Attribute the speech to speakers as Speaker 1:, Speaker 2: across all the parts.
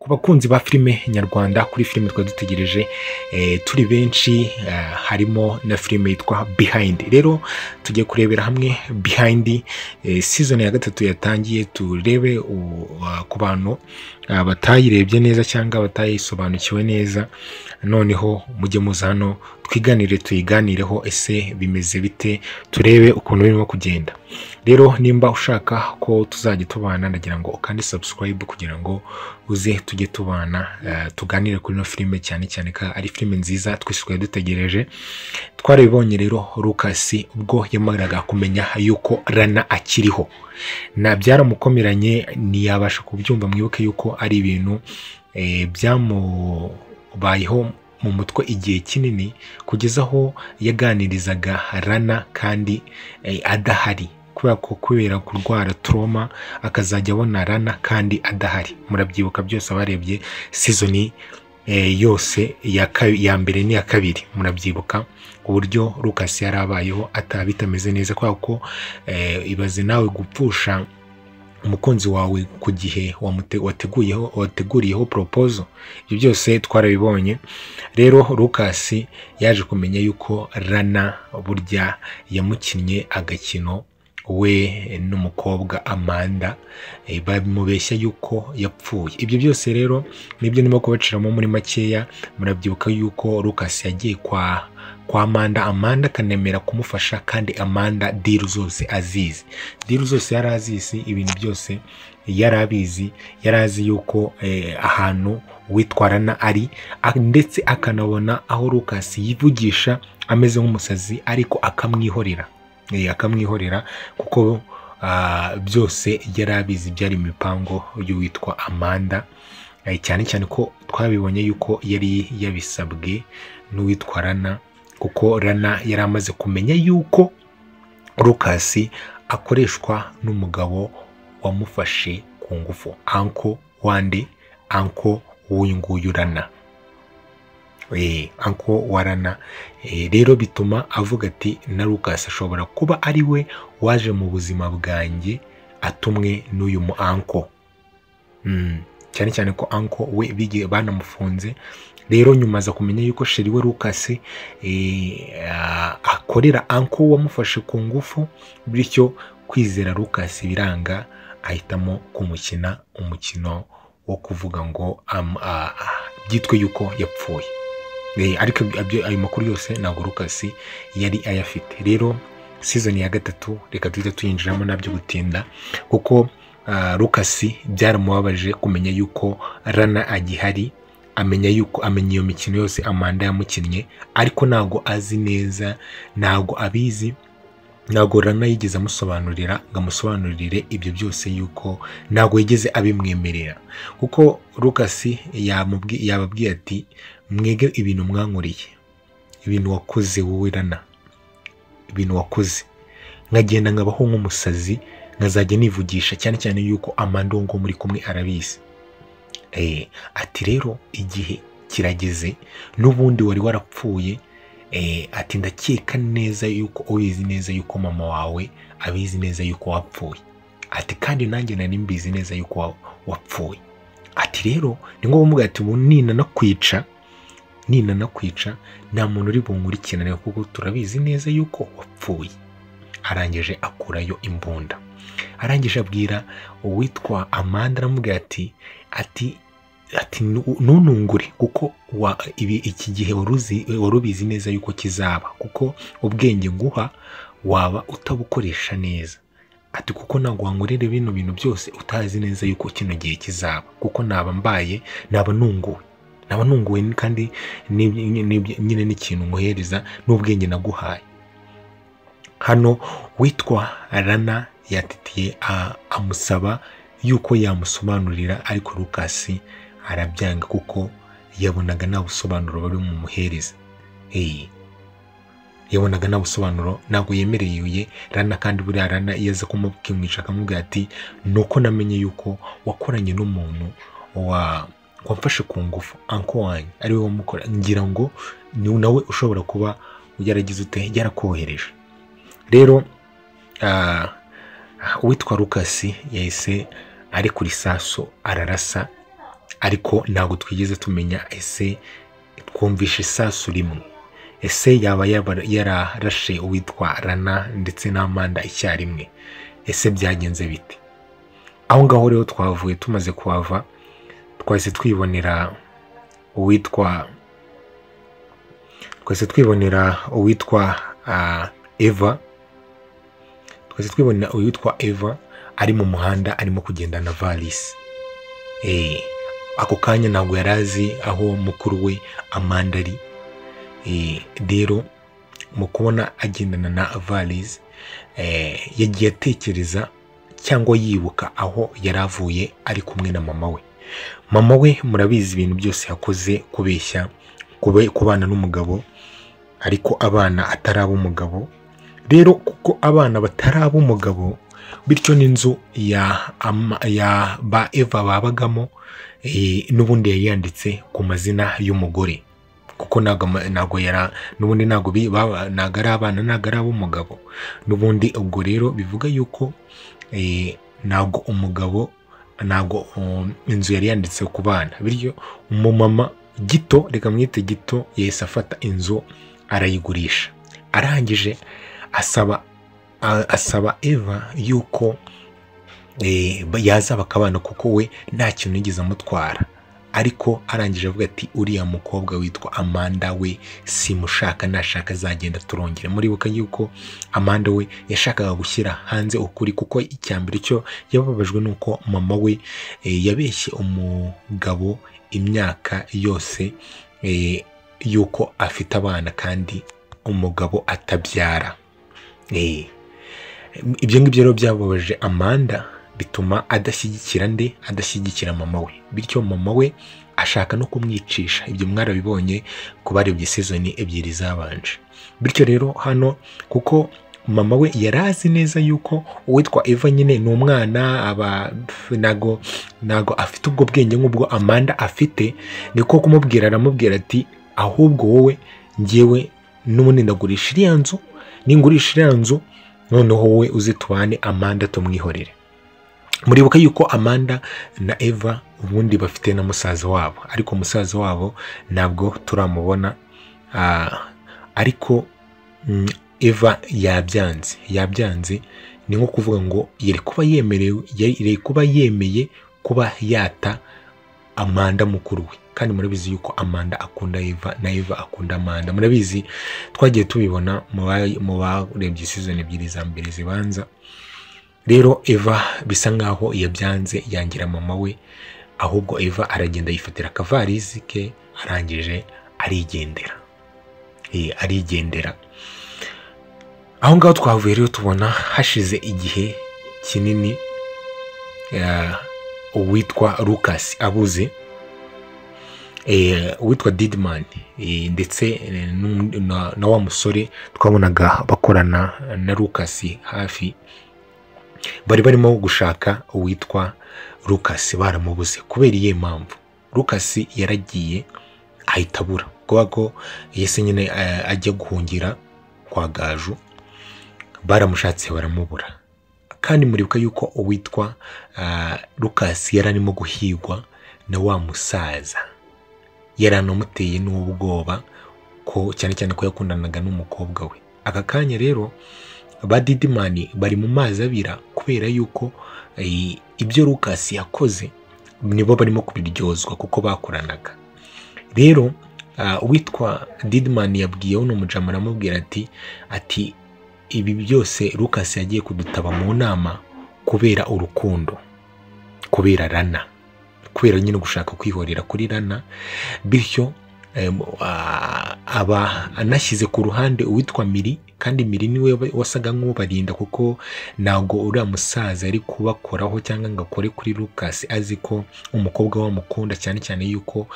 Speaker 1: Ku bakunzi ba filime nyarwanda, kuri filime twari dutegereje turi benshi, harimo na filime yitwa Behind. Rero tugiye kurebera hamwe Behind, season ya gatatu yatangiye. Turebe ku bantu batayirebye neza cyangwa batayisobanukiwe neza, noneho mujye muza hano twiganire, tuyiganireho. Ese bimeze bite? Turebe ukuntu birimo kugenda. Rero nimba ushaka ko tuzajya tubana, ndagira ngo ukande subscribe kugira ngo uze tujye tubana, tuganire kuri ino filime, cyane cyane ko ari filime nziza twese twari dutegereje. Twarabibonye rero, Lucas ubwo yamaraga kumenya yuko Rana akiriho na byaramukomeranye, ntiyabasha kubyumva. Mwibuke yuko ari ibintu byamubayeho mu mutwe igihe kinini, kugeza aho yaganirizaga Rana kandi adahari, kubera ko kubera kurwara trauma akazajya abona Rana kandi adahari. Murabyibuka byose, abarebye season yose ya mbere n'iya kabiri, murabyibuka uburyo Lucas yari abayeho ataba bitameze neza, kubera ko ibaze nawe gupfusha umukunzi wawe ku gihe wateguyeho, wateguriyeho proposal. Ibyo byose twarabibonye. Rero Lucas yaje kumenya yuko Rana burya yamukinnye agakino, we n'umukobwa Amanda, bamubeshya yuko yapfuye. Ibyo byose rero nibyo ndimo kubaciramo muri makeya. Murabyibuka yuko Lucas yagiye kwa Amanda, Amanda akanemera kumufasha, kandi Amanda deal zose azizi, deal zose yari azizi, ibintu byose yari abizi. Yari azi yuko ahantu uwitwa Rana ari, ndetse akanabona aho Lucas yivugisha ameze nk'umusazi, ariko akamwihorera, akamwihorera kuko byose yari abizi, byari imipango y'uwitwa Amanda, cyane cyane ko twabibonye yuko yari yabisabwe n'uwitwa Rana, kuko Rana yari amaze kumenya yuko Lucas akoreshwa n'umugabo wamufashe ku ngufu, uncle wande, uncle w'uyu nguyu Rana, uncle wa Rana. Rero bituma avuga ati na Lucas ashobora kuba ari we waje mu buzima bwanjye atumwe n'uyu mu uncle, cyane cyane ko uncle we bigiye banamufunze. Rero nyuma aza kumenya yuko chéri we Lucas akorera uncle wamufashe ku ngufu, bityo kwizera Lucas biranga, ahitamo kumukina umukino wo kuvuga ngo byitwe yuko yapfuye. Ariko ayo makuru yose ntabwo Lucas yari ayafite. Rero season ya gatatu reka duhite tuyinjiramo nabyo gutinda, kuko Lucas byaramubabaje kumenya yuko Rana agihari, amenya yuko amenya iyo mikino yose Amanda yamukinnye, ariko ntabwo azi neza, ntabwo abizi, ntabwo Rana yigeze amusobanurira ngo amusobanurire ibyo byose, yuko ntabwo yigeze abimwemerera, kuko Lucas yababwiye ati mwege ibintu mwankoreye, ibintu wakoze wowe Rana, ibintu wakoze, nkagenda nkabaho nk'umusazi, nkazajya nivugisha, cyane cyane yuko Amanda uwo nguwo muri kumwe arabizi. Ati rero igihe kirageze, n'ubundi wari warapfuye. Ati ndakeka neza yuko ubizi neza yuko mama wawe abizi neza yuko wapfuye. Ati kandi nanjye nari mbizi neza yuko wapfuye. Ati rero ni ngombwa kumubwira ati ubu ninanakwica, ninanakwica nta muntu uri bunkurikirane, kuko turabizi neza yuko wapfuye. Arangije akurayo imbunda, arangije abwira uwitwa Amanda, aramubwira ati ntunungure, kuko wa ibi iki gihe wari ubizi neza yuko kizaba, kuko ubwenge nguha waba utabukoresha neza. Ati kuko ntabwo wankorera bino bintu byose utazi neza yuko kino gihe kizaba, kuko naba mbaye naba nunguwe, naba nunguwe, kandi nyine n'ikintu nkohereza n'ubwenge naguhaye. Hano witwa Rana yatitiye, amusaba yuko yamusobanurira, ariko Lucas arabyanga kuko yabonaga nta busobanuro bari bumuhereze. Yabonaga nta busobanuro, ntabwo yemereye Rana. Kandi buriya Rana iyo aza kumwica akamubwira ati nuko namenye yuko wakoranye n'umuntu wa wamfashe ku ngufu, uncle wanjye ariwe wamukora, ngira ngo ni nawe ushobora kuba yaragize ute, yarakohereje. Rero uwitwa Lucas yahise ari kuri saso ararasa. Ariko ntabwo twigeze tumenya ese twumvishe isasu rimwe, ese yaba yararashe uwitwa Rana ndetse na Amanda icyarimwe, ese byagenze bite? Aho ngaho rero twavuye, tumaze kuhava twahise twibonera uwitwa Eva. Twahise twibonera uwitwa Eva ari mu muhanda arimo kugenda na valisi. Ako kanya ntabwo yari azi aho mukuru we Amanda ari. Rero mu kubona agendana na valisi, yagiye atekereza cyangwa yibuka aho yari avuye ari kumwe na mama we. Mama we murabizi ibintu byose yakoze, kubeshya, kubana n'umugabo ariko abana ataraba umugabo. Rero kuko abana bataraba umugabo, bityo n'inzu ya ba Eva babagamo n'ubundi yari yanditse ku mazina y'umugore, kuko ntabwo yara n'ubundi ntabwo ari abana, ntabwo ari ab'umugabo n'ubundi. Ubwo rero bivuga yuko ntabwo umugabo, ntabwo inzu yari yanditse ku bana. Bityo umumama gito, reka mwite gito, yahise afata inzu arayigurisha. Arangije asaba Eva yuko yaza bakabana, kuko we nta kintu yigeze amutwara. Ariko arangije avuga ati uriya mukobwa witwa Amanda we simushaka, nashaka azagenda turongere. Muribuka yuko Amanda we yashakaga gushyira hanze ukuri, kuko icyambere cyo yababajwe nuko mama we yabeshye umugabo imyaka yose yuko afite abana kandi umugabo atabyara. Ibyo ngibyo rero byababaje Amanda, bituma adashyigikira nde, adashyigikira mama we. Bityo mama we ashaka no kumwicisha. Ibyo mwarabibonye ku barebye season ebyiri zabanje. Bityo rero hano kuko mama we yarazi neza yuko uwitwa Eva nyine ni umwana, aba nago afite ubwo bwenge nk'ubwo Amanda afite, niko kumubwira, aramubwira ati ahubwo wowe ngewe n'ubundi ndagurisha iriya nzu, ningurisha iriya nzu noneho wowe uzitubane, Amanda tumwihorere. Muribuka yuko Amanda na Eva ubundi bafite na musaza wabo, ariko musaza wabo ntabwo turamubona. Ariko Eva yabyanze, ni nko kuvuga ngo yari kuba yemerewe, yari kuba yemeye kuba yata Amanda mukuru we. Kandi murabizi yuko Amanda akunda Eva na Eva akunda Amanda. Murabizi twagiye tubibona mu barebye season ebyiri za mbere zibanza. Rero Eva bisa nkaho yabyanze, yangira mama we, ahubwo Eva aragenda yifatira akavarizi ke, arangije arigendera. Arigendera. Aho ngaho twavuye rero tubona hashize igihe kinini uwitwa Lucas abuze, uwitwa Didman ndetse na wa musore twabonaga bakorana na Lucas hafi, bari barimo gushaka uwitwa Lucas, baramubuze. Kubera iyihe mpamvu? Lucas yaragiye ahita abura, kuba ko yese nyine ajya guhungira kwa Gaju, baramushatse baramubura. Kandi muribuka yuko uwitwa Lucas yararimo guhigwa na wa musaza, yaranamuteye n'ubwoba ko cyane cyane ko yakundanaga n'umukobwa we. Aka kanya rero ba Didimani bari mu mazi abira, kubera yuko ibyo Lucas yakoze nibo barimo kubiryozwa kuko bakoranaga. Rero uwitwa Didman yabwiye uno mujama, aramubwira ati ibi byose Lucas yagiye kudutaba mu nama kubera urukundo, kubera Rana, kubera nyine gushaka kwihorera kuri Rana. Bityo aba anashyize ku ruhande uwitwa Miri, kandi Miri niwe wasaga nk'ubarinda, kuko ntabwo uriya musaza ari kubakoraho cyangwa ngo akore kuri Lucas, azi ko umukobwa we amukunda, cyane cyane yuko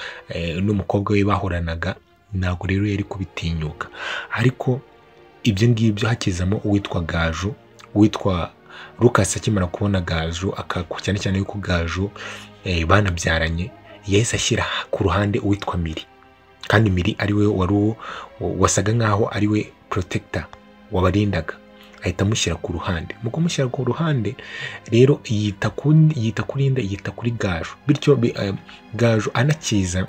Speaker 1: n'umukobwa we bahoranaga, ntabwo rero yari kubitinyuka. Ariko ibyo ngibyo hakizamo uwitwa Gaju, uwitwa Lucas akimara kubona Gaju, cyane cyane yuko Gaju banabyaranye, yahise ashyira ku ruhande uwitwa Miri, kandi Miri ari we wari wasaga nkaho ari we protector wabarindaga. Ahita amushyira ku ruhande. Mu kumushyira ku ruhande rero yita kuri nde? Yita kuri Gaju. Bityo Gaju anakiza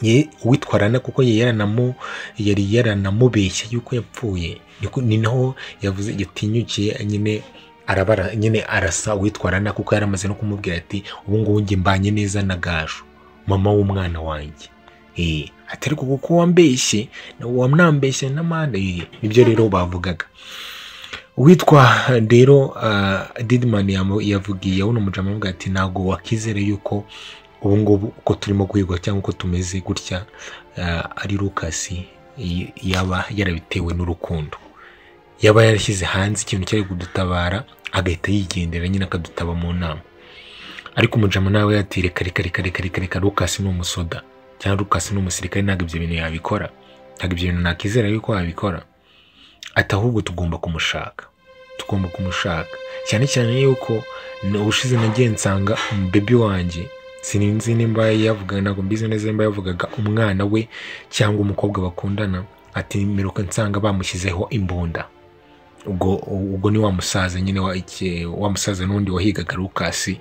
Speaker 1: ye uwitwarana, kuko yari yaranamubeshye yuko yapfuye. Ni naho yavuze yatinyukiye nyine arabara nyine arasa uwitwarana, kuko yaramaze no kumubwira ati ubu ngubu njye mbanye neza na Gaju mama w'umwana wanjye. Ati ariko kuko wambeshye wamnambeshye n'amande. Nibyo rero bavugaga. Uwitwa rero Didman yavugiye uno mujama avuga ati ntago wakizere yuko ubu ngubu uko turimo guhigwa cyangwa uko tumeze gutya ari Lucas yaba yarabitewe n'urukundo, yaba yarashyize hanze ikintu cyari kudutabara agahita yigendera nyine akadutaba mu nama. Ariko umujama nawe yati reka reka reka reka reka reka, Lucas ni umusoda cyangwa Lucas ni umusirikare, ntabwo ibyo bintu yabikora, ntabwo ibyo bintu nakizera yuko yabikora. Ati ahubwo tugomba kumushaka, tugomba kumushaka cyane cyane yuko ubushize nagiye nsanga umubebi wanjye, sinzi nimba yavugaga, ntabwo mbizi neza nimba yavugaga umwana we cyangwa umukobwa bakundana, ati mperuka nsanga bamushyizeho imbunda. Ubwo ni wa musaza nyine wa musaza n'undi wahigaga Lucas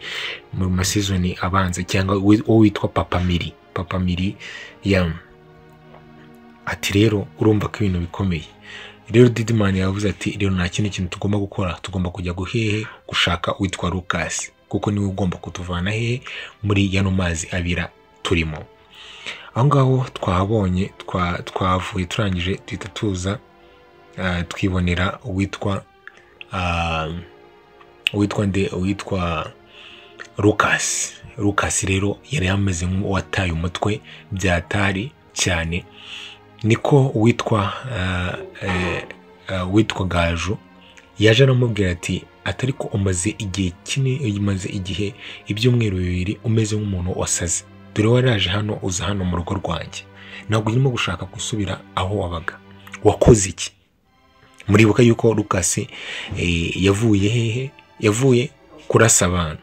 Speaker 1: mu masizoni abanza, cyangwa uwo witwa Papa Miri, Papa Miri ya. Ati rero urumva ko ibintu bikomeye. Rero Didman yavuze ati rero nta kindi kintu tugomba gukora, tugomba kujya guhehe gushaka uwitwa Lucas, kuko niwe ugomba kutuvana hehe muri yano mazi abira turimo. Aho ngaho twahabonye, twavuye turangije duhita tuza twibonera uwitwa nde, uwitwa Lucas. Lucas rero yari ameze nk'uwataye umutwe byatari cyane. Niko uwitwa Gaju yaje aramubwira ati atari ko umaze igihe kinini, umaze igihe ibyumweru bibiri umeze nk'umuntu wasaze, dore waraje hano uza hano mu rugo rwanjye, ntabwo urimo gushaka gusubira aho wabaga, wakoze iki? Muribuka yuko Lucas yavuye hehe? Yavuye kurasa abantu.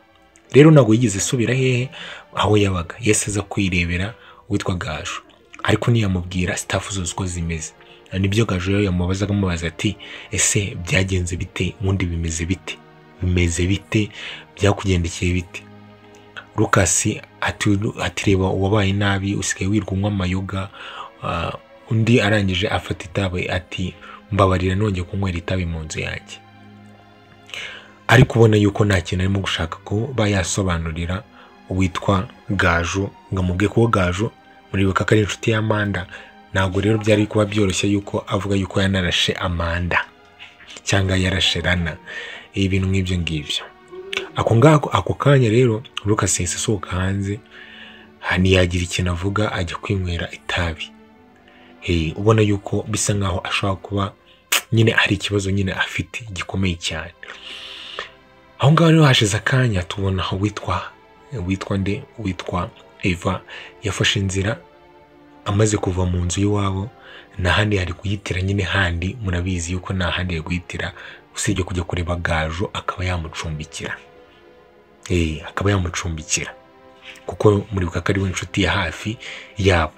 Speaker 1: Rero ntabwo yigeze asubira hehe aho yabaga, yese aza kwirebera uwitwa Gaju, ariko ntiyamubwira staff zose uko zimeze. Nibyo Gaju rero yamubazaga, amubaza ati ese byagenze bite, ubundi bimeze bite, bimeze bite, byakugendekeye bite? Lucas ati reba wabaye nabi, usigaye wirwa unywa amayoga. Undi arangije afata itabi ati mbabarira nongeye kunywera itabi mu nzu yanjye. Ariko ubona yuko nta kintu arimo gushaka kuba yasobanurira uwitwa Gaju ngo amubwiye ko Gaju muribuka ko ari inshuti ya Amanda. Ntabwo rero byari kuba byoroshye yuko avuga yuko yanarashe Amanda cyangwa yarashe Rana, ibintu nk'ibyo ngibyo. Ako ngako ako kanya rero Lucas yahise asohoka hanze, ntiyagira ikintu avuga, ajya kwinywera itabi. Ubona yuko bisa nkaho ashobora kuba nyine hari ikibazo nyine afite gikomeye cyane. Aho ngaho rero hashize akanya tubona witwa nde, witwa Eva yafashe inzira amaze kuva mu nzu y'iwabo, nta handi hari kuyitira nyine, handi murabizi yuko nta handi hari guhitira usibye kujya kureba Gaju akaba yamucumbikira. Akaba yamucumbikira kuko muribuka ko ari we inshuti ya hafi yabo.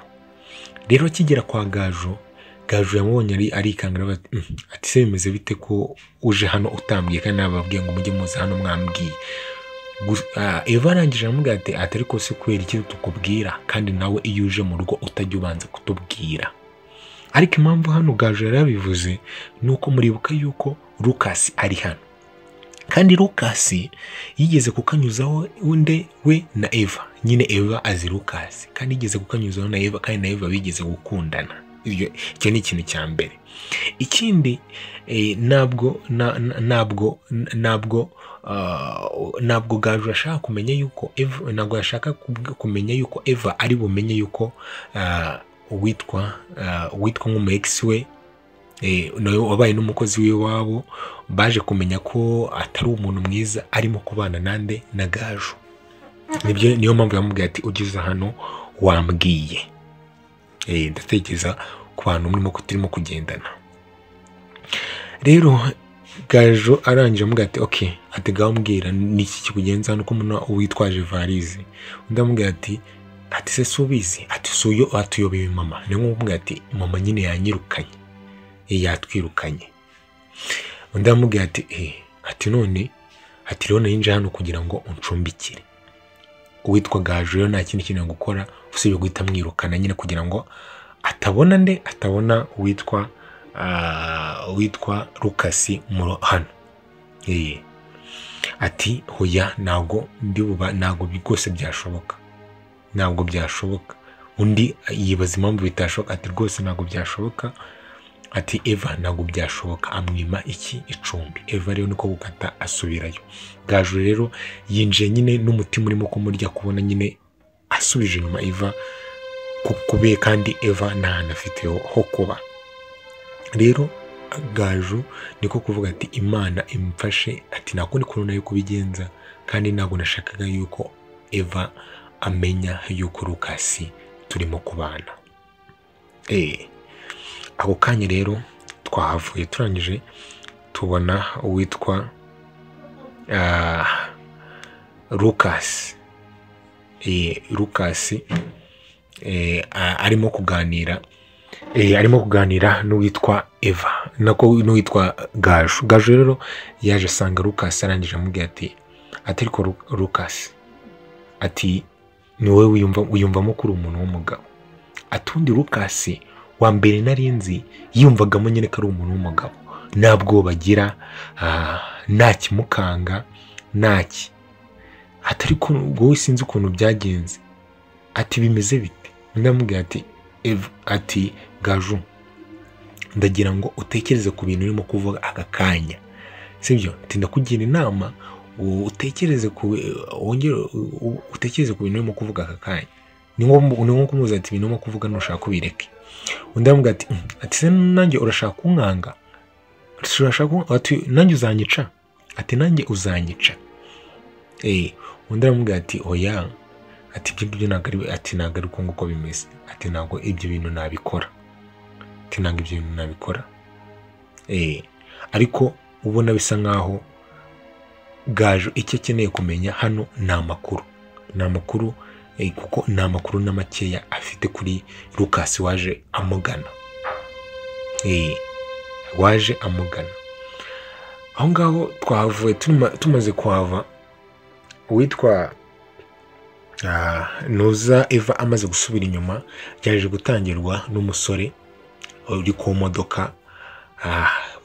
Speaker 1: Rero kigera kwa Gaju, Gaju yamubonye arikanga ati se bimeze bite ko uje hano utambwiye, kandi nababwiye ngo mujye muza hano mwambwiye. Eva arangije aramubwira ati atari ko se kubera iki tukubwira, kandi nawe iyo uje mu rugo utajya ubanza kutubwira. Ariko impamvu hano Gaju yarabivuze ni uko muribuka yuko Lucas ari hano, kandi Lucas yigeze kukanyuzaho undi we na Eva nyine. Eva azi Lucas kandi yigeze kukanyuzaho na Eva, kandi na Eva bigeze gukundana. Icyo ni ikintu cya mbere. Ikindi ntabwo Gaju ashaka kumenya yuko Eva, ntabwo ashaka kumenya yuko Eva ari bumenye yuko uwitwa nk'umu ex we wabaye n'umukozi w'iwabo, baje kumenya ko atari umuntu mwiza, arimo kubana nande na Gaju. Nibyo niyo mpamvu yamubwiye ati ugeze hano wambwiye. Ndatekereza ku bantu murimo turimo kugendana. Rero Gaju arangije amubwira ati okay, ati gaho mbwira niki kikugenza hano ko mbona uwitwaje varize. Undi amubwira ati se subizi, ati suyo atuyobeye mama. Ni nko kumubwira ati mama nyine yanyirukanye, yatwirukanye. Undi aramubwira ati ati none ati rero nayinje hano kugira ngo uncumbikire. Uwitwa Gaju rero nta kindi kintu gukora usibye guhita amwirukana nyine kugira ngo atabona nde, atabona uwitwa Lukasi hano. Ati hoya ntabwo ndibuba, ntabwo rwose byashoboka, ntabwo byashoboka. Undi yibaza impamvu bitashoboka, ati rwose ntabwo byashoboka. Ati Eva ntabwo byashoboka. Amwima iki icumbi. Eva rero niko gukata asubirayo. Gaju rero yinjiye nyine n'umutima urimo kumurya kubona nyine asubije inyuma Eva kube, kandi Eva nta hantu afite ho kuba. Rero Gaju niko kuvuga ati Imana imfashe, ati nta kundi kuntu nayo kubigenza, kandi ntabwo nashakaga yuko Eva amenya yuko Lukasi turimo kubana. Ako kanya rero twahavuye turangije tubona uwitwa Lukasi. Lukasi arimo kuganira arimo kuganira n'uwitwa Eva, nako n'uwitwa Gaju. Gaju rero yaje asanga Lukasi, arangije amubwira ati ariko Lukasi, ati ni wowe wiyumvamo ko uri umuntu w'umugabo. Atundi Lukasi wa mbere narinzi yiyumvagamo nyine ko ari umuntu w'umugabo, nta bwoba agira, nta kimukanga, ntaki. Ati ariko wowe sinzi ukuntu byagenze, ati bimeze bite? Ndamubwira ati Eva, ati Gaju, ndagira ngo utekereze ku bintu urimo kuvuga aka kanya, sibyo? Ati ndakugira inama utekereze ku wongere utekereze ku bintu urimo kuvuga aka kanya. Ni nko kumuza ati ibintu urimo kuvuga ntushaka kubireke. Undi aramubwira ati ati se nanjye urashaka kunkanga, ati nanjye uzanyica, ati nanjye uzanyica. Undi aramubwira ati oya, ati ibyo ngibyo ntabwo ari, ati ntabwo ari uko nguko bimeze, ati ntabwo ibyo bintu nabikora, ati ntabwo ibyo bintu nabikora. Ariko ubona bisa nkaho Gaju icyo akeneye kumenya hano ni amakuru, ni amakuru, kuko ni amakuru na makeya afite kuri Lukasi waje amugana. Waje amugana. Aho ngaho twahavuye tumaze kuhava, uwitwa Nuza Eva amaze gusubira inyuma yaje gutangirwa n'umusore uri ku modoka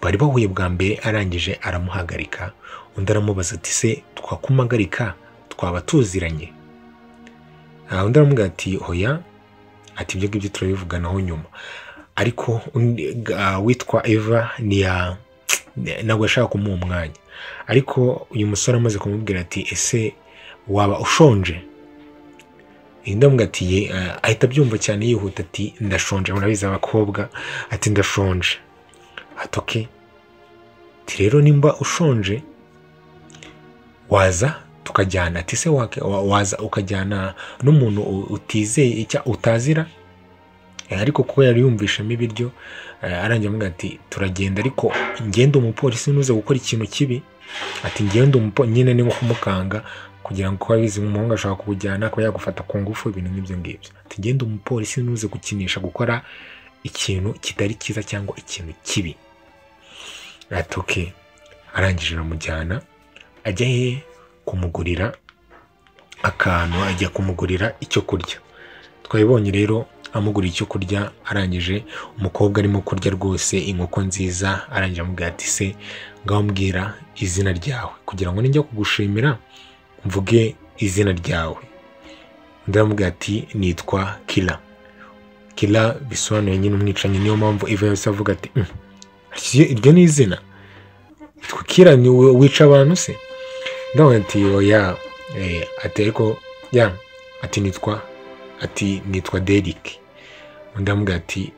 Speaker 1: bari bahuye bwa mbere, arangije aramuhagarika. Undi aramubaza ati se twakumuhagarika twaba tuziranye? Undi aramubwira ati hoya, ati ibyo ngibyo turabivuganaho nyuma. Ariko witwa Eva ntabwo yashaka kumuha umwanya. Ariko uyu musore amaze kumubwira ati ese waba ushonje? Ndamubwira ati ahita abyumva cyane yihuta ati ndashonje, murabizi abakobwa, ati ndashonje. Ati okay, ati rero nimba ushonje waza tukajyana, ati se waza ukajyana n'umuntu utizeye utazira? Ariko kuko yari yumvishamo ibiryo, arangiye amubwira ati turagenda, ariko ngende umupolisi ntuze gukora ikintu kibi. Ati ngende umupolisi nyine ni nko kumukanga kugira ngo kuba abizi umuhungu ashaka kujyana akaba yagufata ku ngufu, ibintu nk'ibyo ngibyo. Ati ngende umupolisi ntuze gukinisha gukora ikintu kitari cyiza cyangwa ikintu kibi. Ati okay, arangije aramujyana ajya he kumugurira akantu, ajya kumugurira icyo kurya. Twabibonye rero amugurira icyo kurya, arangije umukobwa arimo kurya rwose inkoko nziza, arangije amubwira ati se ngaho mbwira izina ryawe kugira ngo nijya kugushimira mvuge izina ryawe. Undi aramubwira ati nitwa Kila. Kila bisobanuye nyine umwicanyi, niyo mpamvu Eva yose avuga ati iryo ni izina, Kila ni wica abantu se? Ndabona ati oya, ati ariko ya, ati nitwa, ati nitwa Derek. Undi aramubwira ati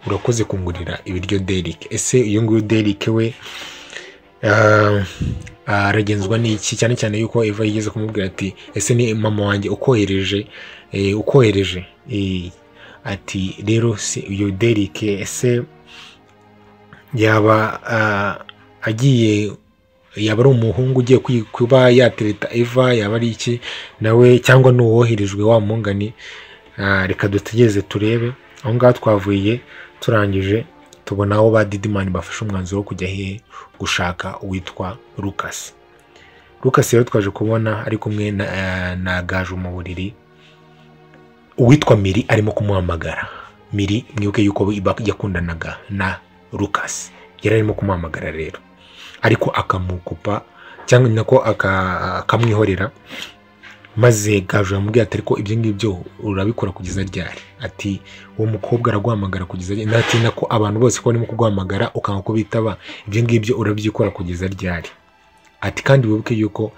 Speaker 1: urakoze kungurira ibiryo Derek. Ese uyu nguyu Derek we aragenzwa n'iki? Cyane cyane yuko Eva yigeze kumubwira ati ese ni mama wanjye ukohereje, ukohereje. Ati rero si uyu Derek ese yaba agiye, yaba ari umuhungu ugiye kuba yatereta Eva, yaba ari iki nawe, cyangwa n'uwoherejwe wa mungani? Reka dutegereze turebe. Aho ngaho twavuye turangije Tubona aho ba Didimani bafashe umwanzuro wo kujya hehe? Gushaka uwitwa Lucas. Lucas rero twaje kubona ari kumwe na Gaju mu buriri, uwitwa Miri arimo kumuhamagara. Miri mwibuke yuko yakundanaga na Lucas, yari arimo kumuhamagara rero, ariko akamukupa cyangwa nako akamwihorera. Maze Gaju yamubwiye ati ariko ibyo ngibyo urabikora kugeza ryari? Ati uwo mukobwa araguhamagara kugeza ryari? Ati nako abantu bose ko barimo kuguhamagara ukanga kubitaba, ibyo ngibyo urabyikora kugeza ryari? Ati kandi wibuke yuko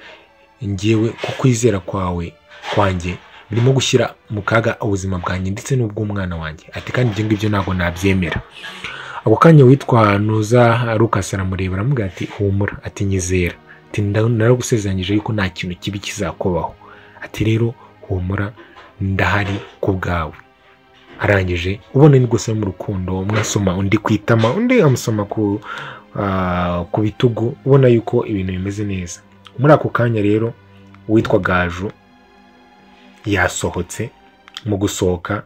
Speaker 1: ngewe kukwizera kwawe kwanjye birimo gushyira mu kaga ubuzima bwanjye ndetse n'ubw'umwana wanjye. Ati kandi ibyo ngibyo ntabwo nabyemera. Ako kanya witwa Nuza Lucas aramureba aramubwira ati humura, ati nyizera, ati naragusezeranyije yuko nta kintu kibi kizakubaho, ati rero humura ndahari ku bwawe. Arangije ubona ni gusa mu rukundo, umwe asoma undi ku itama, undi amusoma ku bitugu, ubona yuko ibintu bimeze neza. Muri ako kanya rero uwitwa Gaju yasohotse. Mu gusohoka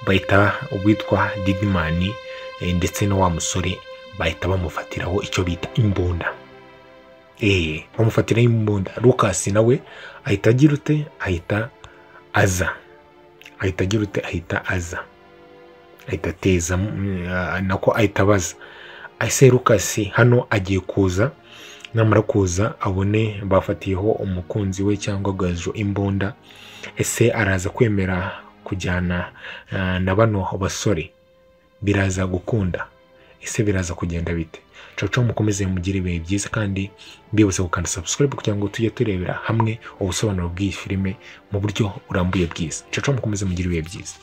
Speaker 1: bahita uwitwa Didimani ndetse na wa musore bahita bamufatiraho icyo bita imbunda. Bamufatiraho imbunda. Lucas nawe ahita agira ute? Ahita aza. Ahita agira ute? Ahita aza. Ahita ateza nako ahita abaza. Ese Lucas hano agiye kuza, namara kuza abone bafatiyeho umukunzi we cyangwa Gaju imbunda, ese araza kwemera kujyana na bano basore? Biraza gukunda? Ese biraza kugenda bite? Ciao, mukomeze mugire ibihe byiza, kandi mbibutse gukanda subscribe kugira ngo tujye turebera hamwe ubusobanuro bw'iyi filime mu buryo burambuye bwiza. Ciao, mukomeze mugire ibihe byiza.